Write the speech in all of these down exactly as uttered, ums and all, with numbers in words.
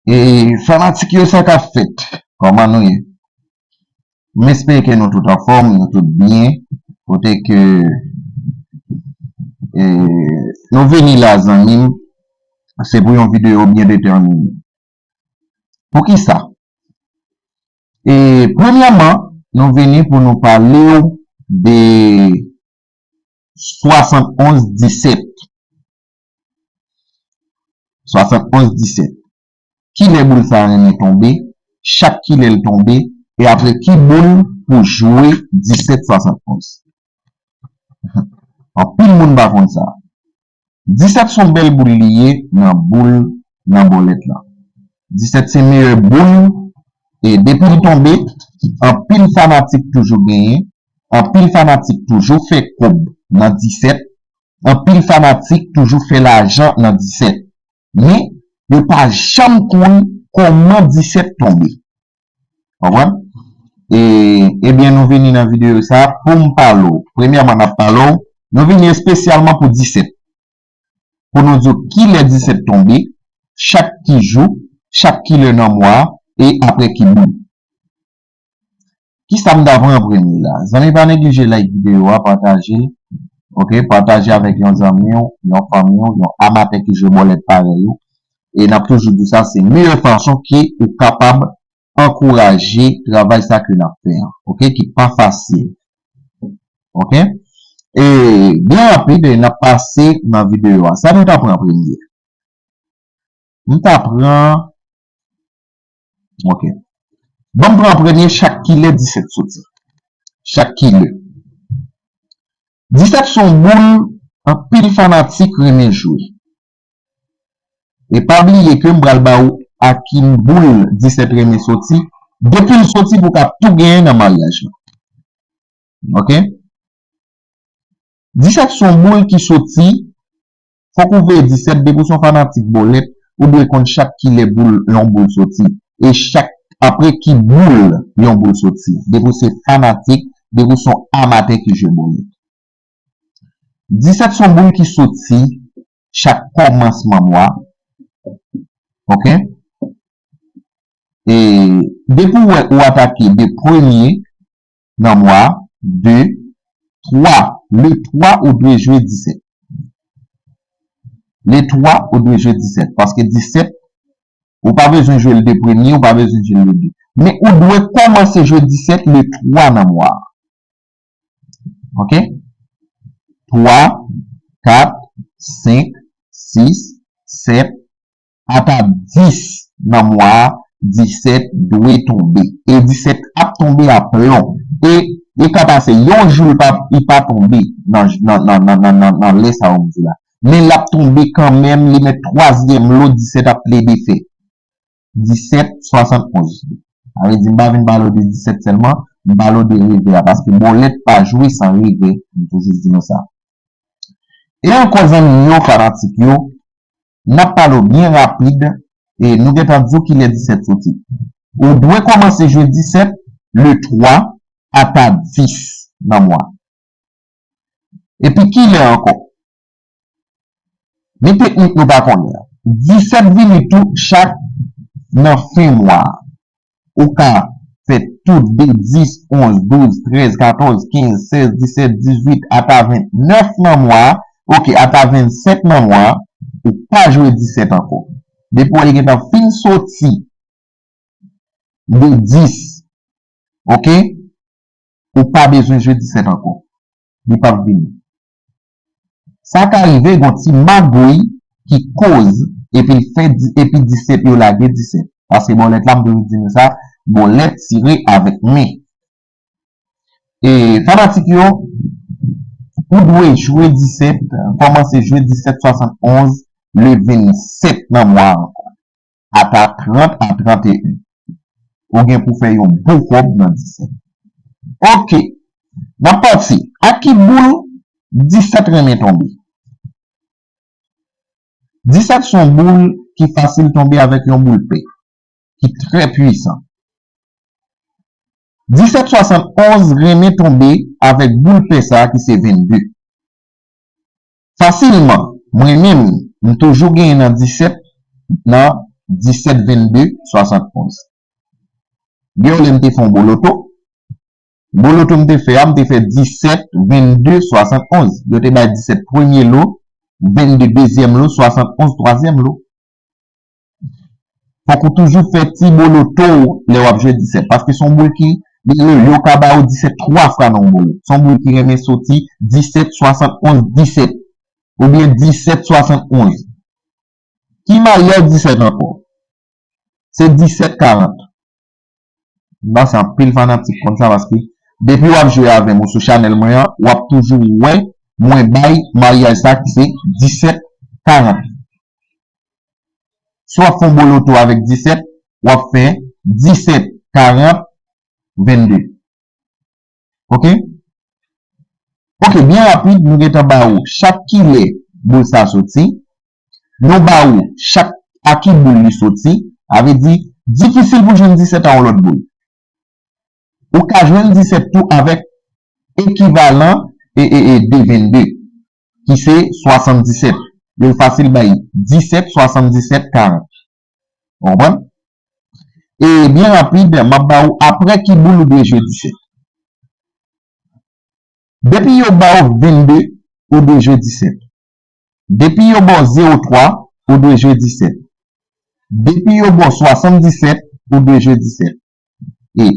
E fanatik yo, sa k ap fèt? Kòman nou ye? M espere ke nou tout anfòm, nou tout byen. Kote ke e, nou vini la, zanmi m, se pou yon videyo byen detèmine. Poukisa? E premyèman, nou vini pou nou pale w de swasannonz disèt. Swasannonz disèt. Kilè boul sa a renmen tonbe, chak kilè l tonbe, e apre ki boul pou jwe disèt swasannonz. Anpil moun pa konn sa. Disèt se yon bèl boul li ye nan boul nan bòlèt la. Disèt se meyè boul, e depi l tonbe, anpil fanatik toujou genyen, anpil fanatik toujou fè kòb nan disèt, anpil fanatik toujou fè lajan nan disèt. Men, yo pa janm konn kòman disèt tonbe. Konprann? E, ebyen, nou vini nan videyo sa a pou m pale w. Premyèman, n ap pale w, nou vini espesyalman pou disèt. Pou nou di w kilè disèt tonbe, chak ki jou, chak kilè nan mwa a, e apre ki boul. Kisa m ta pran an premye la? Zanmi, pa neglije like videyo a, pataje l. Ok, pataje avèk yon zanmi w, yon fanmi w, yon amatè ki jwe bòlèt parèy ou. E n ap toujou di w sa, se meyè fason ke ou kapab ankouraje travay sa ke n ap fè an, ok, ki pa fasil. Ok? E byen rapid, n ap pase nan videyo a. Sa nou ta pran premye? M ta pran, ok. Ban m pran premye chak kilè disèt soti. Chak kilè. Disèt se yon boul anpil fanatik renmen jwe. E pa bliye ke m pral ba ou a ki boul disèt renmen soti, depi l soti pou w ka tou genyen nan maryaj lan. Ok? Disèt se yon boul ki soti, fòk ou veye disèt, depi w se yon fanatik bòlèt, ou dwe konn chak kilè boul, yon boul soti. E chak, apre ki boul yon boul soti. Depi w se fanatik, depi w se yon amatè ki jwe bòlèt. Disèt se yon boul ki soti chak kòmansman mwa. Ok? E depi w wè ou atake de premye nan mwa, de, twa. Le twa, ou dwe jwe disèt. Le twa, ou dwe jwe disèt. Paske disèt, ou pa bezwen jwe l de premye, ou pa bezwen jwe l le de. Men ou dwe kòmanse jwe disèt le twa nan mwa a. Ok? Twa, kat, senk, sis, sèt, ata dis nan mwa a, disèt dwe tonbe. E disèt ap tonbe aplon. E, e ka pase yon jou li pa, li pa tonbe nan, nan, nan lè sa yo m di la. Men l ap tonbe kanmenm, li mèt twazyèm lo disèt ap plede fè. Disèt swasannonz. Sa vle di, m pa vin pale w de disèt sèlman, m pale w de revè a, paske bòlèt pa jwe san revè, m toujou di nou sa. E ankò, zanmi yo, fanatik yo, n ap pale w byen rapid, e nou gentan di w kilè disèt soti. Ou dwe kòmanse jwe disèt le twa ata dis nan mwa. Epi kilè ankò? Men teknik nou pa konnen an. Disèt vini tou chak nan fen mwa a. Ou ka fè tout de dis, onz, douz, trèz, katòz, kenz, sèz, disèt, dizuit, ata vennèf nan mwa a. Ok, ata vennsèt nan mwa a, ou pa jwe disèt ankò. Depi w wè li gentan fin soti de dis, ok, ou pa bezwen jwe disèt ankò. Li p ap vini. Sa ka rive gon ti magouy ki koz epi l fè di-, epi disèt yo lage disèt. Paske bòlèt la, m toujou di nou sa, bòlèt tire avèk men. E fanatik yo, ou dwe jwe disèt, kòmanse jwe disèt swasannonz le vennsèt nan mwa a ankò. Ata trant a tranteyen. Ou gen pou fè yon bon kòb nan disèt. Ok. N ap pati. Ak ki boul disèt renmen tonbe? Disèt se yon boul ki fasil tonbe avèk yon boul pè, ki trè pwisan. Disèt swasannonz renmen tonbe avèk boul pè sa a ki se vennde. Fasilman, mwen menm, m toujou genyen nan disèt, nan disèt vennde swasantonz. Gen yon lè m te fè yon boloto. Boloto m te fè a, m te fè disèt vennde swasantonz. Yo te bay disèt premye lo, vennde dezyèm lo, swasantonz twazyèm lo. Fòk ou toujou fè ti boloto w lè w ap jwe disèt. Paske se yon boul ki, yo, yo ka ba ou disèt twa fwa nan yon boloto. Se yon boul ki renmen soti disèt swasantonz disèt. Oubyen disèt swasantonz. Ki maryaj disèt ankò? Se disèt karant. M panse anpil fanatik konn sa paske depi w ap jwe avè m ou sou chanèl mwen an, w ap toujou wè mwen bay maryaj sa ki se disèt karant. Si w ap fè yon boloto avèk disèt, w ap fè disèt karant vennde. Ok? Ok, byen rapid, nou gentan ba ou chak kilè boul sa soti. Nou ba ou chak a ki boul li soti. A vle di, difisil pou jwenn disèt a yon lòt boul. Ou ka jwenn disèt tou avèk ekivalan e, e, e de vennde, ki se swasanndisèt. Yo fasil bay disèt, swasanndisèt, karant. Ou konprann? E byen rapid, m ap ba ou apre ki boul ou dwe jwe disèt. Depi yo ba ou vennde, ou dwe jwe disèt. Depi yo ba w zewo twa, ou dwe jwe disèt. Depi yo ba w swasanndisèt, ou dwe jwe disèt. E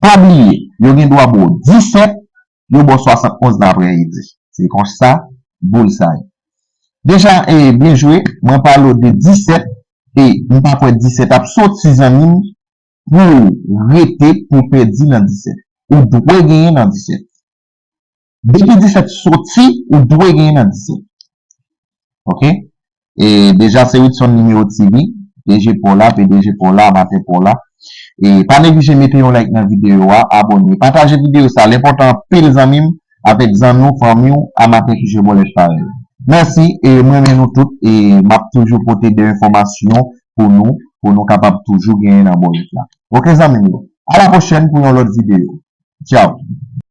pa bliye, yo gen dwa ba w disèt, yo ba w swasantonz nan aprè midi. Se konsa boul sa ye. Deja, e, byen jwe, mwen pale w de disèt, e m pa kwè disèt ap soti zanmi m pou w rete pou w pèdi nan disèt. Ou dwe genyen nan disèt. Depi disèt soti, ou dwe genyen nan disèt. Ok? E deja se Witson Nimewo T V, P D G pa w la, P D G pa w la, amatè pa w la. E pa neglije mete yon like nan videyo a, abòne, pataje videyo sa, l enpòtan anpil zanmi m, avèk zanmi w, fanmi w, amatè ki jwe bòlèt parèy. Mèsi, e mwen renmen nou tout, e m ap toujou pote de enfòmasyon pou nou, pou nou kapab toujou genyen nan bòlèt la. Ok zanmi m yo, a la pwochèn pou yon lòt videyo. Tchaw.